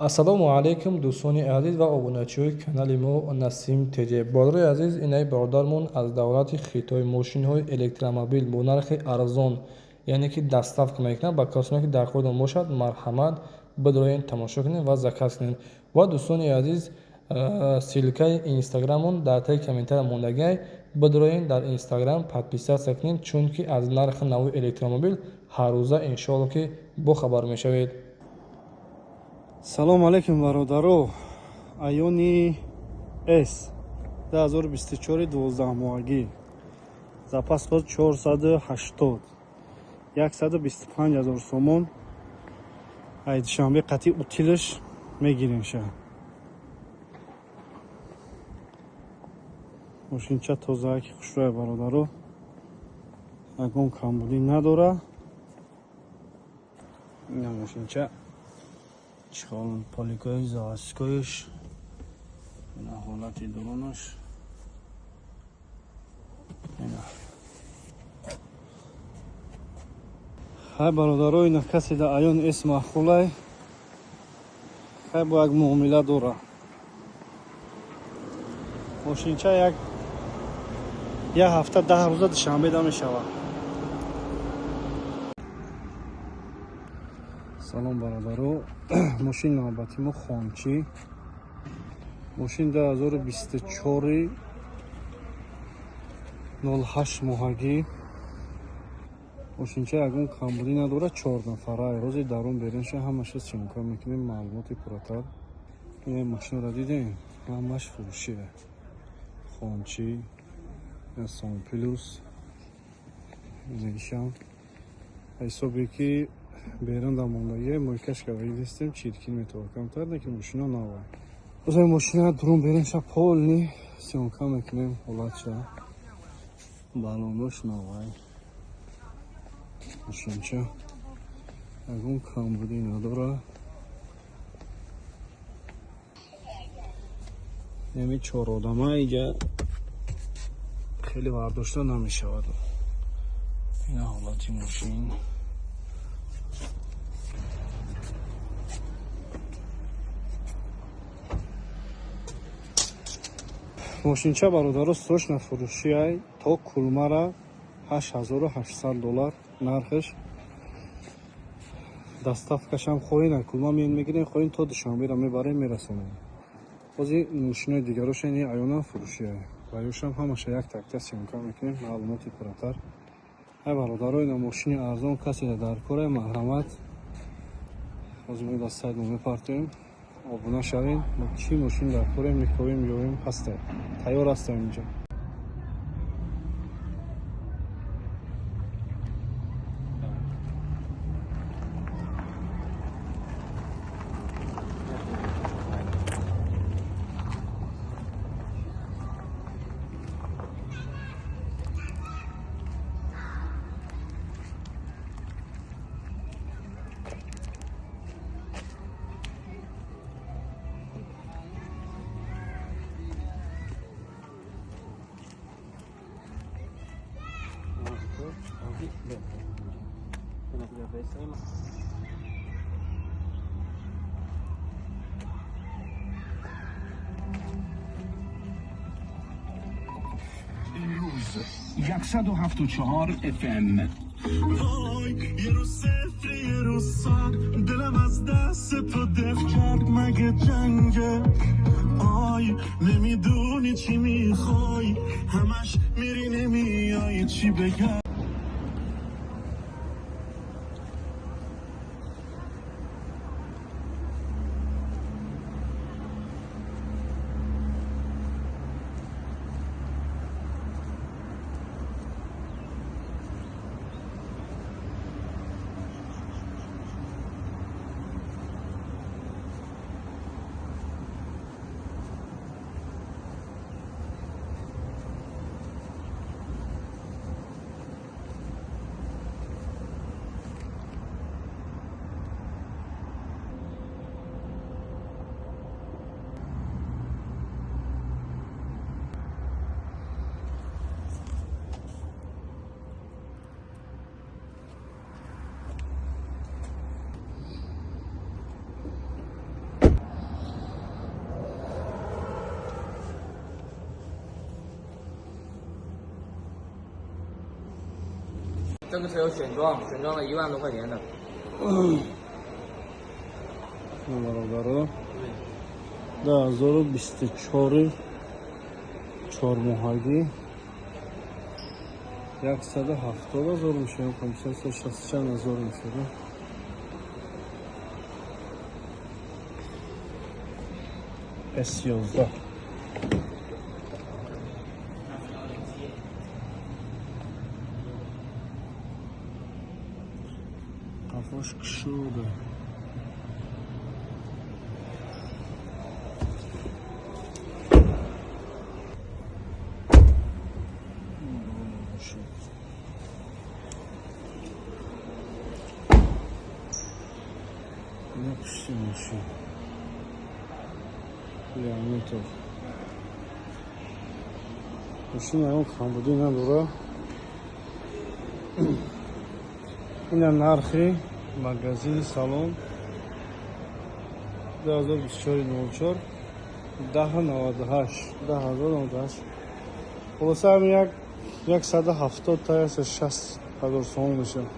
Ассалому алайкум, дӯстони азиз ва обуначиҳои канали мо Насим ТЖ. Бародари азиз, инаи бародармон аз давлати Хитой мошинҳои электромобил бо нархи арзон, яъне ки доставка мекунад. Ба касоне ки дар худтон бошад, марҳамат, бидроен, тамошо кунед ва заказ кунед. Ва дӯстони азиз, ссылкаи инстаграмон дар таги комментария мондагиай, бидроен, дар инстаграм подписаться кунед, чунки аз нархи нави электромобил ҳаррӯза иншоалло ки бохабар мешавед. Салому алейкум, бародаро. Айони С 2024, 12 моҳагӣ, запас ход 480, 125 ҳазор сомон. Ай Душанбе қатъи утилаш мегирем ша. Мошинча тозааки хушрӯя, бародаро, ягон камбудӣ надора. Ина мошинча чихол, поликои заводскоиш, ина ҳолати дурунаш. Ина хай, бародаро, ина касе да Айон С маъқулай, хай, бо як муомила дора. Мошинча як ҳафта 10 рӯза Душанбе да мешавад. Салом, бародаро. Мошин навбати мо Хончӣ, мошин 2024, 08 моҳагӣ. Мошинча ягон камбудӣ надорад, чор нафара. Рози дарун берунша ҳамаша съёмка мекунем, маълумоти пурратар. Ин мошинро дидем, ҳамаш фурӯшия. Хончӣ сон плюс ишам ҳисобе ки берун дар мондагия, мойкаш кардагӣ нестем, чиркин метавад камтар, леки мошино навай. Озай мошина дурун берунша полный съёмка мекунем, ҳолатша, балонош навай. Мошинча ягон камбудӣ надора. Ями чор одама иҷа хеле бардошта намешавад. Ина ҳолати мошин. Мошинча, бародаро, срочно фурӯшиай. То Кулмара 8800 доллар нархаш. Доставкашам хоҳин ай Кулма меен мегирем, хоҳин то Душанбера мебарем, мерасонем. Ҳозир мошинои дигароша, ини Айонам фурӯшиай, ваюшам ҳамаша як такта съёмка мекунем, маълумоти пурратар. Ай бародаро, ина мошини арзон касе дар корай, марҳамат. Ҳозир мо дар сайт мо мепартоем, обуна шавем. Чӣ мошин дар корем, мекобем, ёбем, ҳастай, тайёр ҳастем инҷо. امروز 174 FM. وای، یه روز صفر، یه روز صد، دلم از دست تو دف کرد، مگه جنگه؟ آی، نمیدونی چی میخوای، همش میری نمیای، چی بگم؟ 这个车有选装，选装了1万多块钱的。 Бародаро, 2024 чормоҳагӣ 170 ҳазор мешавад, 560 ҳазор мешавад. S11. Қафош кушода. Мошин ягон камбудӣ надора. Ина нархи магазини салон 2024 1098 10098. Хулоса ҳамин 170 та 160 ҳазор сомон мешавад.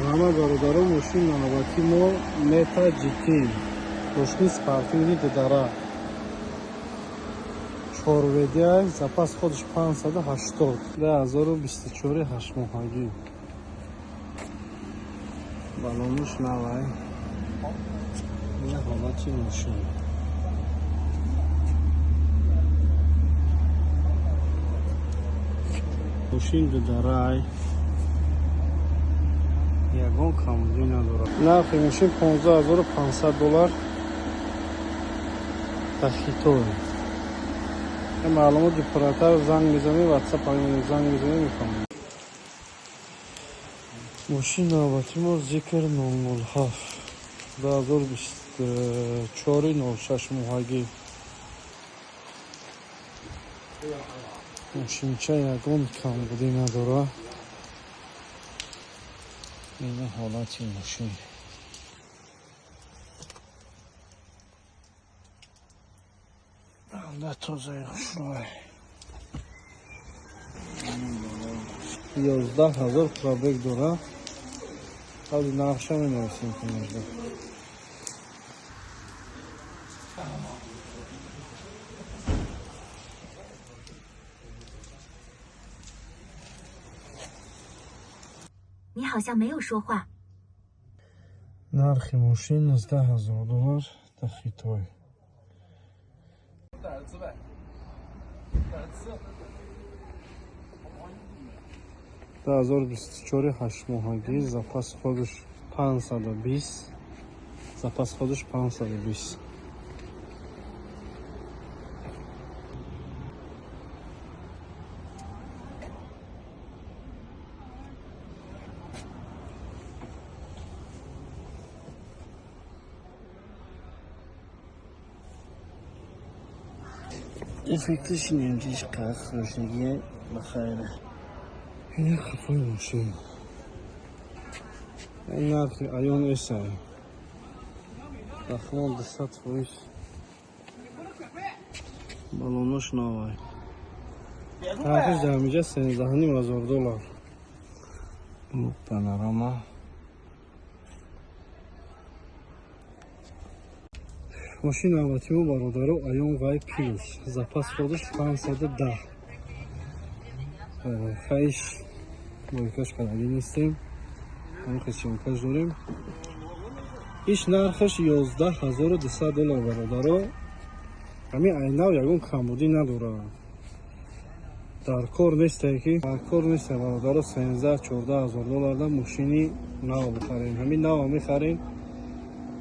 Ҳама бародаро, мошини навбати мо Neta GT, мошини спортивни дудара, чорведия, запас ходиш 580, 2024 ҳаштмоҳагӣ. Балонуш навай. Ина ҳолати мошин. Мошин дударай, ягон камбудӣ надорад. Нархи мошин 15500 доллар дар Хитой. Маълумоти пурратар занг мезанем, WhatsApp занг мезанем, мефаҳмем. Мошин навбати мо Zeekr 007 2024 06 моҳагӣ. Мошинча ягон камбудӣ надорад. Ина ҳолати мошин. Анда тозаи хушрӯй. 11000 пробег дора. Ҳозир нархша менависем кунажда. 你好像没有说话。 Нархи мошин 19000 доллар дар Хитой. 2024 ҳаштмоҳагӣ, запас ходиш 520, запас ходиш 520. Эффектиш немчиш қах рӯшнагӣ бахайр. Ин қафои мошин. Ин нархи Айон эсай. Тахмон 200%. Балонош навай. Нархиш дар ҳаминҷа $13,500. Блок панорама. Мошини навбати мо бародаро Aion Y Plus. Запас ходаш 510. Хаиш бойкаш кардагӣ нестем. Ҳамин съёмкаш дорем. Иш нархаш $11,200 бародаро. Ҳамин айнав ягон камбудӣ надорад. Дар кор несте ки дар кор несте бародаро $13-14,000 да мошини нав бихарем. Ҳамин нав мехарем.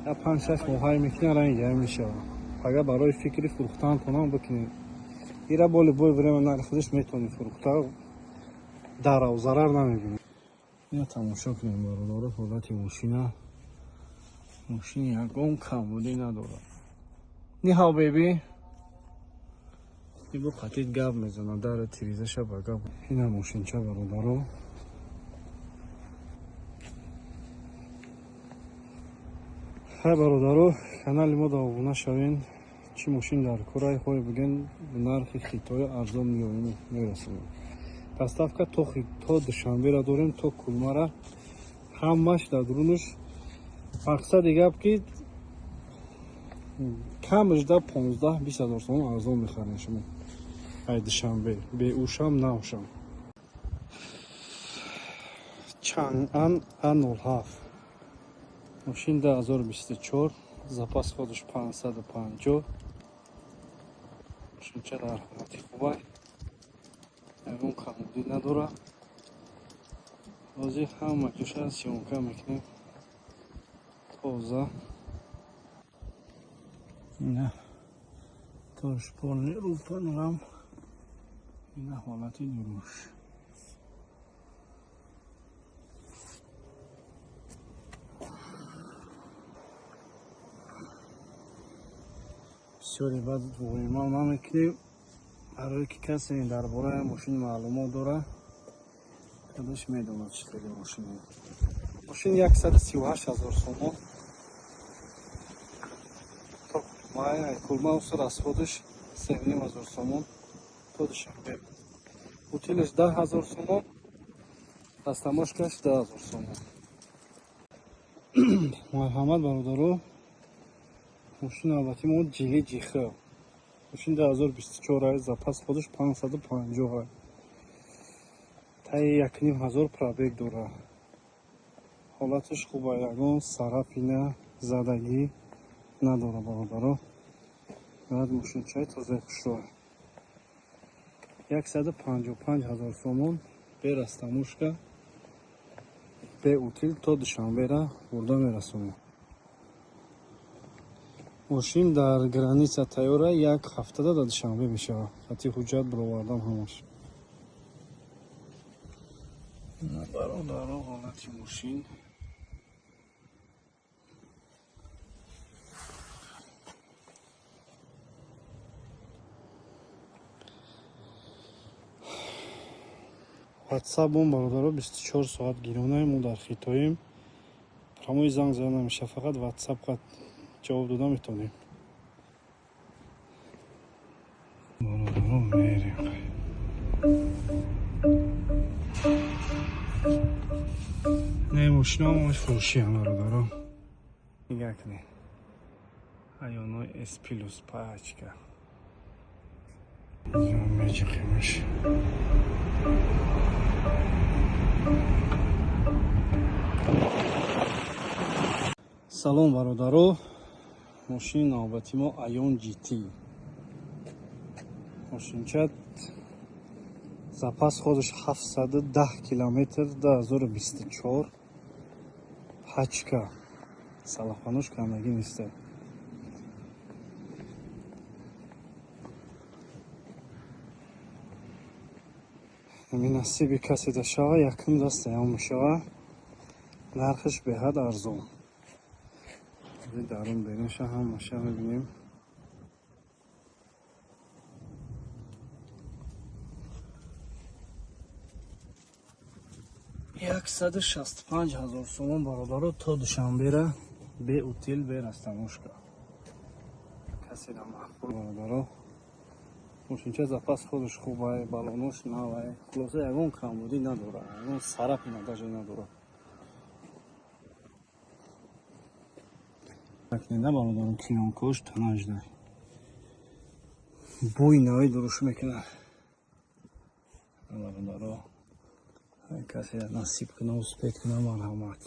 Я 5-6 моҳай мекунад, ранг ҷамъ мешавад. Агар барои фикри фурӯхтантонам бикунед. Ира бо любой время нархи худаш метавонед фурӯхта, дарав зарар намебинед. Ина тамошо кунем бародаро ҳолати мошина. Мошини ягон камбудӣ надорад. Ниҳав беби. Ибо қатид гап мезанад, дара тирезаша ба гап. Ина мошинча бародаро. Хай бародаро, канали мо да обуна шавен. Чӣ мошин дар корай ҳое биген, нархи Хитоя арзон меоем мерасонем. Доставка то Душанбера дорем, то Кулмара. Ҳамаш дар дурунаш. Мақсади гап ки камаш да 15-20 ҳазор сомон арзон мехарем шумо. Ай Душанбе, беушам наушам. Чанган A07. Мошин 2024, запас ходаш 550. Мошинча дар ҳолати хубай. Ягон камбудӣ надорад. Ҳозир ҳама ҷоша съёмка мекунем. Тоза. Ина тошпорни рӯпанорам. Ина ҳолати дуруш. Бисёре баъд воимал намекунем. Барое ки касе дар бораи мошин маълумот дорад, худаш медонад чӣ хеле мошин. Мошин 138,000 сомон. То Кулмай, Кулма усур расходаш 3,500 сомон то Душанбе. Утилаш 10,000 сомон, растаможкаш 10,000 сомон. Марҳамат бародаро, мошин навбати мо Ҷили Ҷихе. Мошин 2024 ай, запас ходаш 550 ай. Таи 1,500 пробег дорад. Ҳолаташ хуб ай, ягон сарафина задагӣ надорад бародаро. Баъд мошинчаи тозаи хушрӯ. 155,000 сомон бе растамушка, бе утил то Душанбера бурда мерасонем. Мошин дар граница тайёра, як ҳафтада дар Душанбе мешавад. Хати ҳуҷҷат баровардам ҳамаш. Бародаро ҳолати мошин. WhatsApp-ом бародаро 24 соат гиронаем, мо дар Хитоем. Прямой занг зада намешавад, фақат WhatsApp қат ҷавоб дода метавонем. Бародаро мерем. Не, мошинаам фурӯшиам бародаро. Нигоҳ кунед. Айонои S Plus пачка. Мечахемаш. Салом бародаро. Мошини навбати мо Aion GT. Мошинча запас ходаш 710 километр 2024 пачка. Салафануш кандагӣ нест. Ҳамин насиби касе да шава, якум даст аён мешава. Нархаш беҳад арзон. Дарун берунша ҳамаша мебинем. 165,000 сомон бародаро то Душанбера бе утил, бе растамошка. Касе да маъқул бародаро Мошинча запас ходаш хубай, балонош навай. Хулоса ягон камбудӣ надорад, ягон сарапина даже надорад. На бародарам клеёнкош танаждай. Бӯи нави дуруш мекунад. Бародаро, касе насиб куна, успеть куна, марҳамат.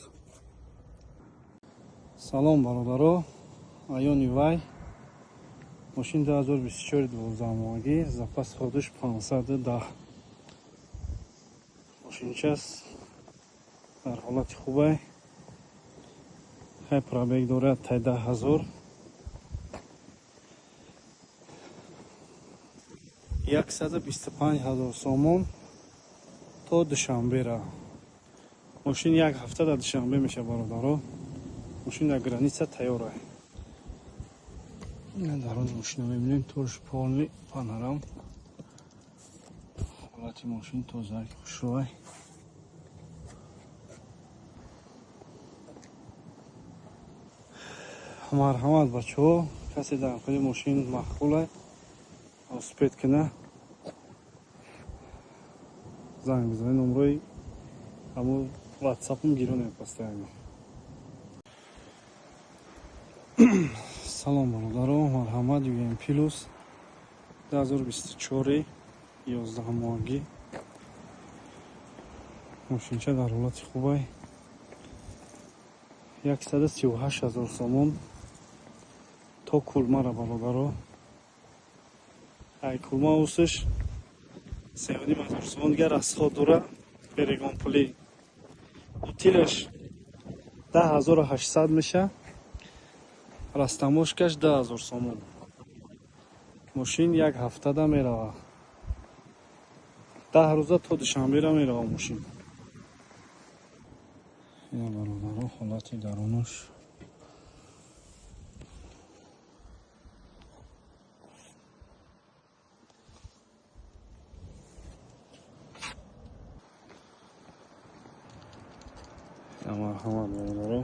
Салом бародаро, Аёни Вай. Мошин 2024 12 моҳагӣ, запас ходаш 510. Мошинчас дар ҳолати хубай. Хай пробег дорад 10 000. 125 000 сомон то Душанбера. Мошин як ҳафта дар Душанбе меша бародаро. Мошин дар граница тайёр. Дар он мошина мебинем тош полный панорам. Ҳолати мошин тоза, хушрӯй. Марҳамат бачаҳо, касе дар худи мошин маъқулай, успеть куна, занг бизанед номрои ҳамун ватсапам гиронем постоянно. Салом бародаро, марҳамат UM Plus 2024 11 моҳагӣ. Мошинча дар ҳолати хубай. 138 000 сомон то Кулмара бародаро. Ай Кулма усш 3,5 ҳазор сомон дигар расход дора перегон пулӣ. Утилаш 10 800 меша. Растамошкаш 10 000 сомон. Мошин як ҳафтада мерава. 10 рӯза то Душанбера мерава мошин. Ина бародаро, ҳолати дарунаш. Марҳамат бародаро.